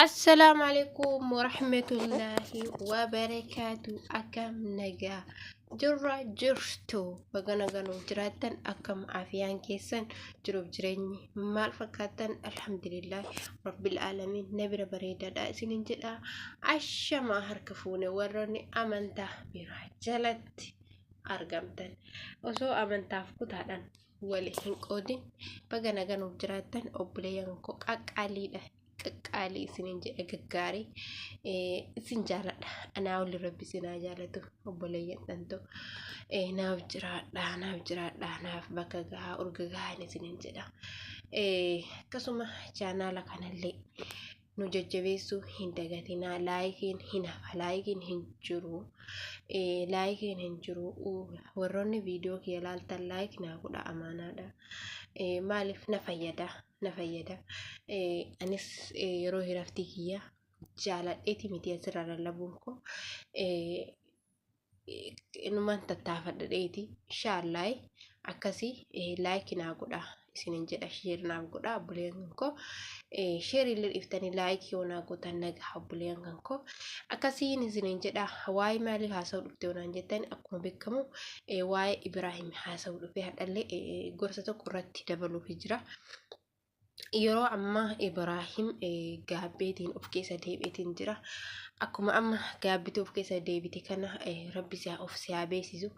Assalaamu alaikum warahmatullaahi wabarakaatu. Akkam nagaa jirra jirtu? Baga nagaan jiraattan. Akkam afiyaan keessan, jiruuf jireenyi maal fakkaattan? Alhamdulillah rabbil aalamiin, na bira bareedaadha isinin jedha. Ashamaa, harka fuune warroonni amantaa biraa jalatti argamtan, osoo amantaaf kutaadhaan wal hin qoodin, baga nagaan jiraattan. Obboleeyyan koo qaqqaaliidha, qaqqaalii isinin jedha, gaggaarii isin jaaladha. Anaa olli rabbi isin haa jaalatu. Obboleeyyan dhantoo, naaf jiraadha, naaf jiraadha, naaf bakka gahaa urga gahaan isinin jedha. Akkasuma chaanaala kanallee nu jajjabeessuu hin dagatinaa. Likeiin hin hafa, likeiin hin jiru, likeiin hin jiru. Warroonni viidiyoo kiyya laaltan like naa godha, amaanaadha. Maaliif na fayyada, na fayyada. Anis yeroo hiraftii kiyya jaaladheeti miti asirraa lallabuun koo, inumaan tattaafadha dheeti. Inshaallah akkasii like naa godha isinin jedha, share naaf godha obboleeyyan kan koo. Share illee dhiiftanii like yoo naa gootan nagaa, obboleeyyan kan koo, akkasiin isinin jedha. Waa'ee maalii haasa'uu dhufte yoo naan jettan, akkuma beekamu waa'ee Ibraahim haasa'uu dhufe. Hadhallee gorsa tokko irratti dabaluuf jira. Yeroo ammaa Ibraahim gaabbeetiin of keessa deebi'eetiin jira. Akkuma amma gaabbituu of keessa deebite kana rabbi of si haa beeksisu.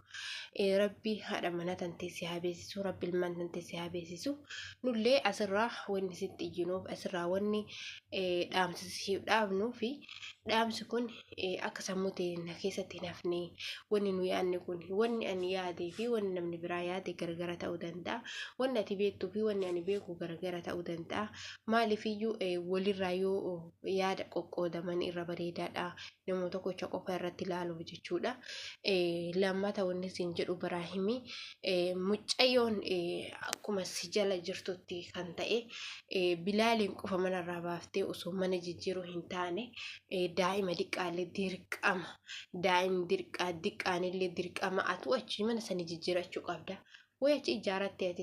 Rabbi haadha mana tantee si haa beeksisu. Rabbi ilmaan tantee si haa beeksisu. Nullee asirraa wanni sitti iyyinuuf, asirraa wanni dhaamsa siif dhaabnuu fi dhaamsi kun akka sammuu teenya keessatti hin hafne. Wanni nu yaadne kun, wanni ani yaadee fi wanni namni biraa yaade gargara ta'uu danda'a. Wanni ati beektuu fi wanni ani beeku gargara ta'uu danda'a. Maaliifiyyuu walirraa yoo yaada qoqqoodaman irra bareedaadha. Nama tokkicha qofa irratti ilaaluuf jechuudha. Lammata wanni siin jedhu, Ibraahimii, mucayyoon akkuma si jala jirtutti kan ta'e Bilaaliin qofa manarraa baaftee osoo mana jijjiiruu hin taane, daa'ima diqqaallee dirqama, daa'imni dirqaa diqqaanillee dirqama atu achi mana sani jijjiirachuu qabda. Wayi achi ijaaratte,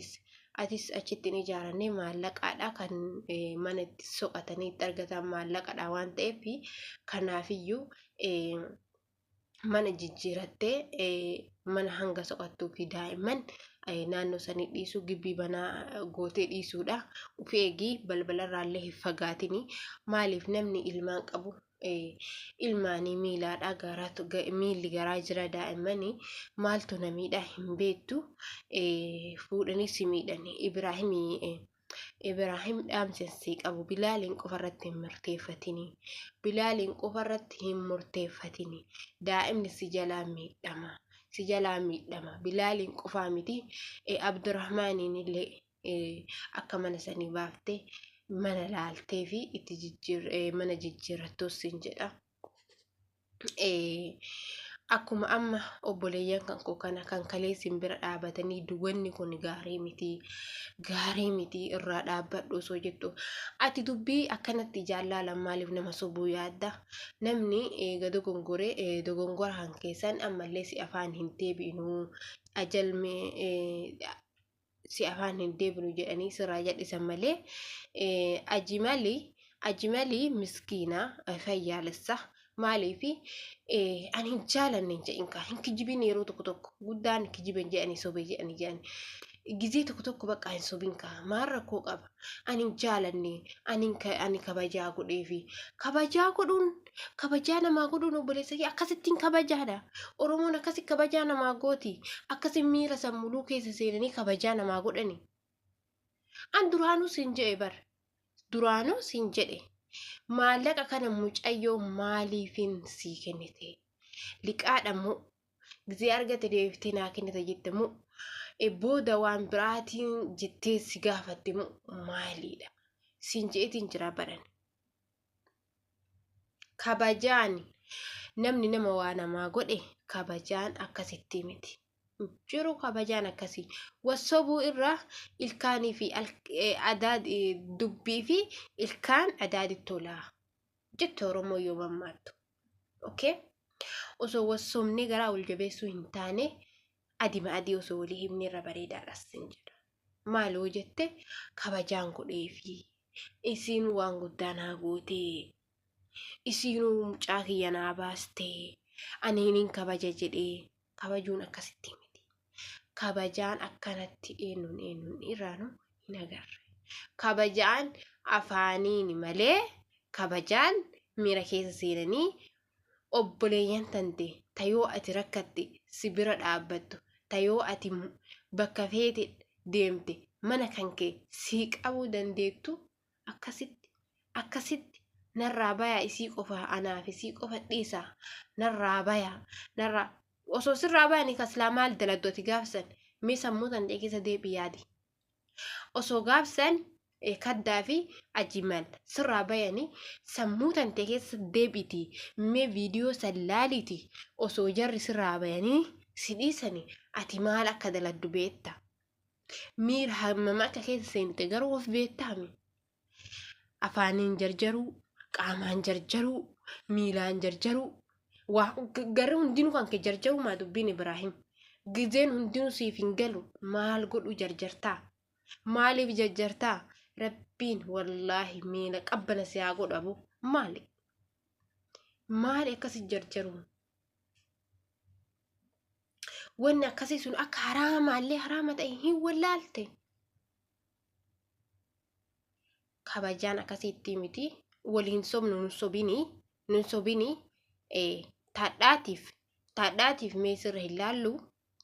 atis achitti hin ijaaranne, maallaqaadha kan mana itti soqatanii itti argatan, maallaqadha waan ta'eef, kanaafiyyuu mana jijjiirattee mana hanga soqattuu fi daa'imman naannoo sanii dhiisuu, gibbii banaa gootee dhiisuudha. Of eegii, balbalarraallee hin fagaatini. Maaliif namni ilmaan qabu ilmaanii miilaadha, garaatu miilli garaa jira. Daa'immanii maaltu na miidha hin beektu, fuudhanii si miidhani. Ibraahimii, Ibraahim, dhaamsi sii qabu, Bilaaliin qofarratti hin murteeffatini. Bilaaliin qofarratti hin murteeffatini. Daa'imni si jalaa miidhama. Si jalaa miidhama. Bilaaliin qofaa miti. Abdurrahmaaniin illee akka mana sanii baaftee mana laaltee fi itti jijjiir mana jijjiirrattus siin jedha. Akkuma amma obboleeyyan kan koo kana kan kaleessin bira dhaabatanii, wanni kun gaarii miti, gaarii miti, irraa dhaabbadhu osoo jettu, ati dubbii akkanatti jaallalan maaliif nama sobuu yaadda? Namni eega dogongoree dogongora kan keessan ammallee si afaan hin deebi'inu, ajalmee si afaan hin deebinu jedhanii sirraa jal'isan malee. Ajimali, Ajimali miskiina fayyaalessa. Maaliifi ani hin jaalanne hin jedhin kaa, hin kijibin. Yeroo tokko tokko guddaan kijiban jedhanii, sobee jedhanii gizee tokko tokko bakka hin sobin kaa, maal rakkoo qaba? Ani hin jaalanne, ani kabajaa godheefi, kabajaa godhuun, kabajaa namaa godhuun, obboleessa kee akkasittiin kabajaadha. Oromoon akkasi kabajaa namaa gooti, akkasi miira sammuluu keessa seenanii kabajaa namaa godhani. An duraanuu siin jedhe bar, duraanuu siin jedhe. Maallaqa kana mucayyoo maaliifin sii kennite? Liqaadha moo gizee argate deebiftee naa kennite jette moo booda waan biraatiin jettee si gaafatte moo maaliidha siin je'eetiin jira baran. Kabajaan namni nama waa namaa godhe kabajaan akkasitti miti jiru, kabajaan akkasii wassobuu irraa ilkaanii fi adaa dubbii fi ilkaan adaadi tolaa jette Oromoo yoo mammaattu. Okay? Osoo wassoomnee garaa wal jabeessuu hin taane, adima adii osoo walii himne irra bareedaadha sin jedha. Maal yoo jette, kabajaan godheefi isiin waan guddaa naa gootee. Isiinuu mucaa kiyya naa baastee ani hinin kabaja jedhee kabajuun akkasitti miti. Kabajaan akkanatti eenyuun eenyuun irraanu hin agarre. Kabajaan afaaniin malee kabajaan miira keessa seenanii obboleeyyan tante tayoo ati rakkatte si bira dhaabbattu tayoo ati bakka feete deemte mana kan kee sii qabuu dandeettu akkasitti akkasitti narraa bayaa isii qofa anaaf isii qofa dhiisaa narraa bayaa narraa osoo sirraa bayanii kaslaa maal daladdu ati gaafsan mee sammuu tante keessa deebi yaadi osoo gaafsan kaddaa fi ajimal sirraa bayanii sammuu tante keessa deebiti mee viidiyoo san laaliiti osoo jarri sirraa bayanii si dhiisanii ati maal akka daladdu beetta miira hammam akka keessa seente garuu of beettaami afaaniin jarjaruu qaamaan jarjaruu miilaan jarjaruu waa garri hundinuu kan kee jarjaruu maa dubbiin Ibraahim gizeen hundinuu siif hin galu maal godhu jarjartaa maaliif jarjartaa rabbiin wallaahi miila qabbana si haa godhu abu maali maali akkasi jarjaruun wanni akkasii sun akka haraamaallee haraama ta'e hin wallaalte kabajaan akkasiitti miti waliin sobnu nun sobinii nun sobinii taadhaatiif taadhaatiif mee sirra hin laallu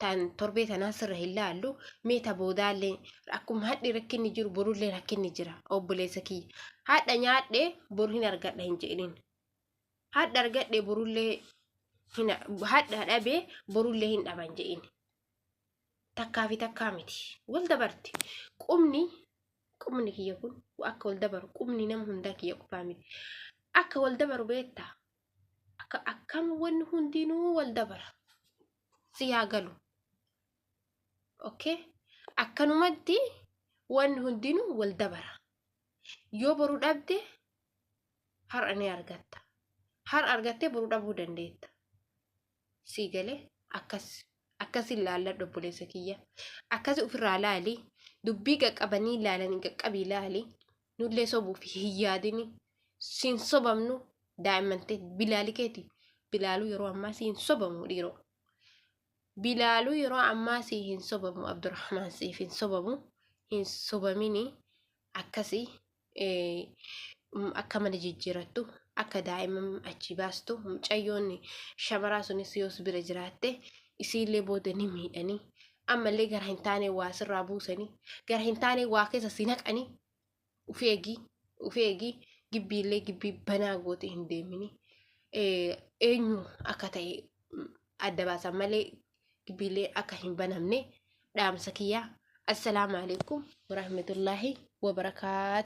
tan torbee tanaa sirra hin laallu mee ta boodaallee akkuma hadhi rakkinni jiru borullee rakkinni jira obboleessa kiyya hadha nyaadhe boru hin argadha hin jedhin hadha argadhe borullee hin hadha dhabee borullee hin dhaban jedhin takkaa fi takkaa miti wal dabarti qubni qubni kiyya kun akka wal dabaru qubni nama hundaa kiyya qofaa miti akka wal dabaru beektaa akka akkam wanni hundinuu wal dabara si haa galu okay akkanumatti wanni hundinuu wal dabara yoo boru dhabde har'a ni argatta har'a argattee boru dhabuu dandeetta sii galee akkas akkas ilaalladhu obboleessa kiyya akkas ofirraa laali dubbii qaqqabanii ilaalanii qaqqabii laali nullee sobuuf hin yaadini siin sobamnu daa'imman ta'e bilaali keeti bilaaluu yeroo ammaa siin sobamu dhiiroo bilaaluu yeroo ammaa sii hin sobamu Abdurrahmaan siif hin sobamu hin sobamini akkasii akka mana jijjiirattu akka daa'imman achi baastu mucayyoon shamaraa sunis yoo si bira jiraatte isiillee booda ni miidhanii ammallee gara hin taane waa sirraa buusanii gara hin taane waa keessa si naqanii uf eegi uf eegi gibbiillee gibbii banaa goote hin deemini eenyu akka ta'e adda baasan malee gibbiillee akka hin banamne dhaamsa kiyyaa. Assalaamu alaikum warahmatullaahi wabarakaatu.